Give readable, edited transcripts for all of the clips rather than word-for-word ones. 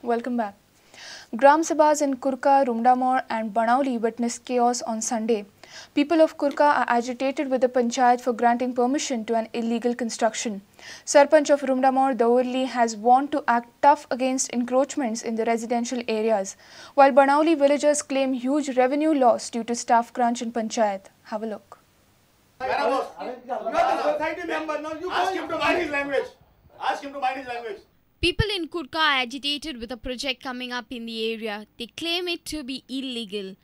Welcome back. Gram Sabhas in Curca, Rumdamol and Benaulim witnessed chaos on Sunday. People of Curca are agitated with the panchayat for granting permission to an illegal construction. Sarpanch of Rumdamol, Daurli, has warned to act tough against encroachments in the residential areas, while Benaulim villagers claim huge revenue loss due to staff crunch in panchayat. Have a look. You are the society member, no? You ask him to mind his language. Ask him to mind his language. People in Curca are agitated with a project coming up in the area. They claim it to be illegal.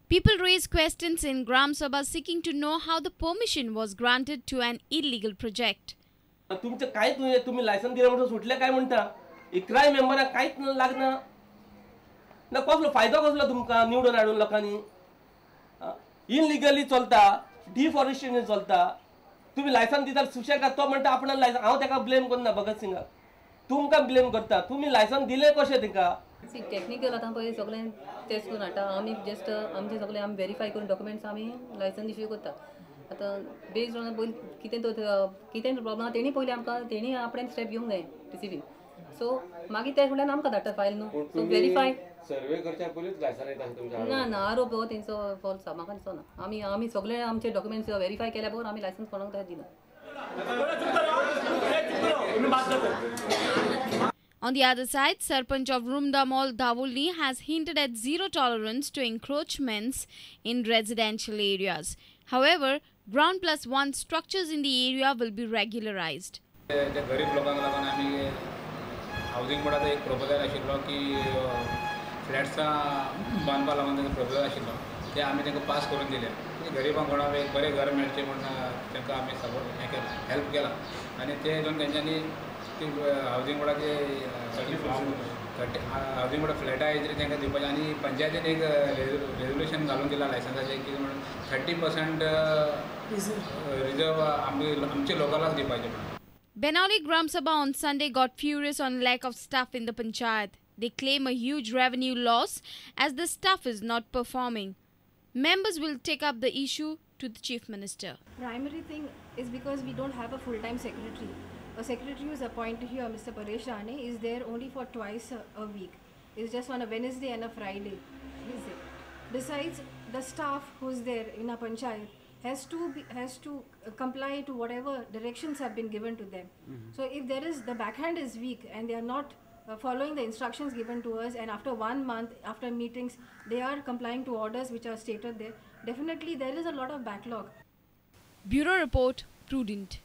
People raise questions in Gram Sabha seeking to know how the permission was granted to an illegal project. तुमचे काय तुम्ही license दिले म्हणून सुटले काय म्हणता? 11 मेंबरांक कांयच लागना ना, कसलो फायदो कसलो तुमकां निवडून हाडून लोकांनी? इलिगली चलता, डिफॉरेस्टेशन चलता, तुम्ही लायसन दिता सुशेगाद तो म्हणटा आपणाक लायसन. हांव ताका ब्लेम करना भगत सिंगाक, तुमकां ब्लेम करता. तुम्ही लायसन दिले कशें ताका? टेक्निकल आतां पळय सगळें टेस्ट करून हाडटा आमी, जस्ट आमचे सगळें आमी वेरीफाय करून डॉक्युमेंट्स आमी लायसन इश्यू करता. आतां बेस्ड ऑन पयलीं कितें तो कितें प्रॉब्लम आसा तेणी पयलीं आमकां तेणी आपणें स्टेप घेवंक जाय टीसीबी. सो मागीर ते फुडल्यान आमकां धाडटा फायल न्हू. सो वेरीफाय सर्वे करच्या पयलींच लायसन येता तुमच्या? ना ना, आरोप हो तेंचो फॉल्स आसा, म्हाका दिसना. आमी आमी सगळे आमचे डॉक्युमेंट्स वेरीफाय केल्या बगर आमी लायसन्स कोणाक दिना. On the other side, Sarpanch of Rumdamol Davulni has hinted at zero tolerance to encroachments in residential areas. However, ground plus one structures in the area will be regularized. गरीब लोकांक लागून आमी housing बोर्डाचो एक proposal आशिल्लो की फ्लॅट्सां बांदपा लागून तांकां proposal आशिल्लो, ते आमी तांकां पास करून दिले. गरिबांक कोणाक एक बरें घर मेळचें म्हूण तांकां आमी सपोर्ट हें केलां, हेल्प केला. आनी ते हितून तेंच्यांनी ती हावजींग बोर्डाचे हावजींग बोर्डा फ्लॅटां येतरी तांकां दिवपाचें. आनी पंचायतीन एक रेजोल्युशन घालून दिलां लायसन्साचें की म्हणून 30% रिजर्व आमच्या लोकलाक दिवपाचें म्हणून. Benaulim Gram Sabha on Sunday got furious on lack of staff in the panchayat. They claim a huge revenue loss as the staff is not performing. Members will take up the issue to the Chief Minister. Primary thing is because we don't have a full-time secretary. A secretary who is appointed here, Mr. Paresh Rane, is there only for twice a week. It's just on a Wednesday and a Friday. Besides, the staff who is there in our panchayat has to comply to whatever directions have been given to them. Mm-hmm. So if there is, the backhand is weak and they are not following the instructions given to us, and after 1 month, after meetings, they are complying to orders which are stated there. Definitely there is a lot of backlog. Bureau Report, Prudent.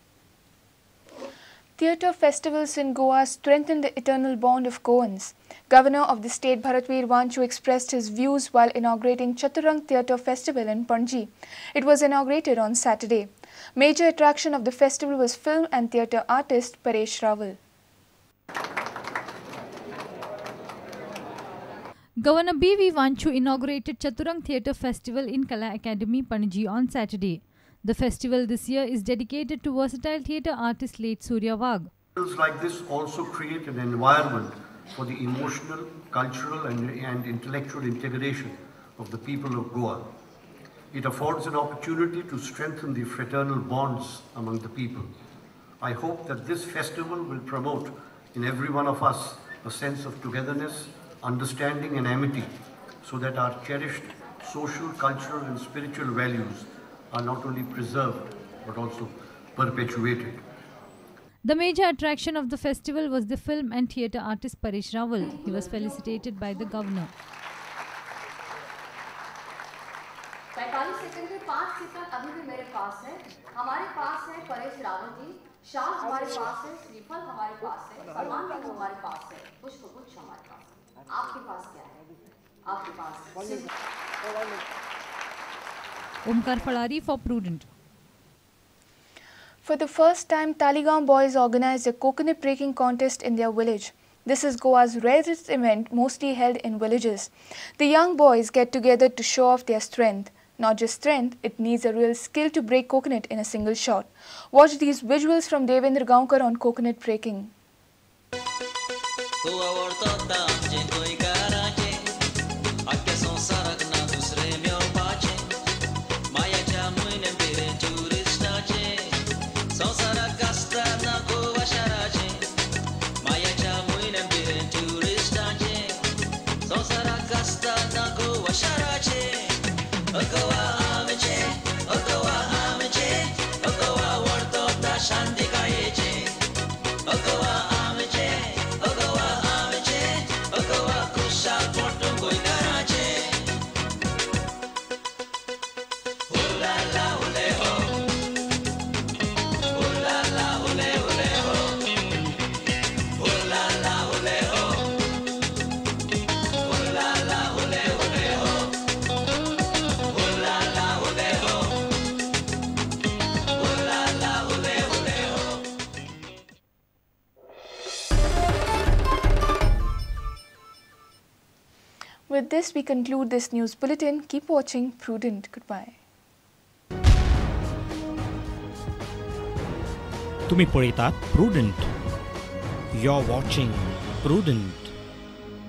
Theatre festivals in Goa strengthen the eternal bond of Goans. Governor of the state Bharatveer Wanchu expressed his views while inaugurating Chaturang Theatre Festival in Panaji. It was inaugurated on Saturday. Major attraction of the festival was film and theatre artist Paresh Rawal. Governor B.V. Wanchu inaugurated Chaturang Theatre Festival in Kala Academy, Panaji on Saturday. The festival this year is dedicated to versatile theatre artist late Surya Wagh. Festivals like this also create an environment for the emotional, cultural and intellectual integration of the people of Goa. It affords an opportunity to strengthen the fraternal bonds among the people. I hope that this festival will promote in every one of us a sense of togetherness, understanding and amity, so that our cherished social, cultural and spiritual values are not only preserved but also perpetuated. The major attraction of the festival was the film and theatre artist Paresh Rawal. He was felicitated by the governor. 45 second में 5 second अभी भी मेरे pass है. हमारे pass है परेश रावल जी, शाह हमारे pass है, श्रीफल हमारे pass है, सलमान खान हमारे pass है, पुष्प गुच्छ हमारे पास है. आपके पास क्या है? आपके pass Omkar Falari for Prudent. For the first time, Taligaon boys organized a coconut breaking contest in their village. This is Goa's rarest event, mostly held in villages. The young boys get together to show off their strength. Not just strength, it needs a real skill to break coconut in a single shot. Watch these visuals from Devendra Gaonkar on coconut breaking. Goa आमचें, ओ गोवा आमचें, ओ गोवा वर्तोता शांतिकायेचें. ओ गोवा आमचें, ओ गोवा आमचें, ओ Goa खुशालपण गोंयकाराचें. Hula ला हुले हो, hula ला हुले हुले हो, hula ला हुले हो, हुला ला हुले हुले हो, हुला ला हुले हो, हुला ला हुले हुले हो. With this, we conclude this news bulletin. Keep watching Prudent. Goodbye. तुम्ही पळयतात Prudent. You are watching Prudent.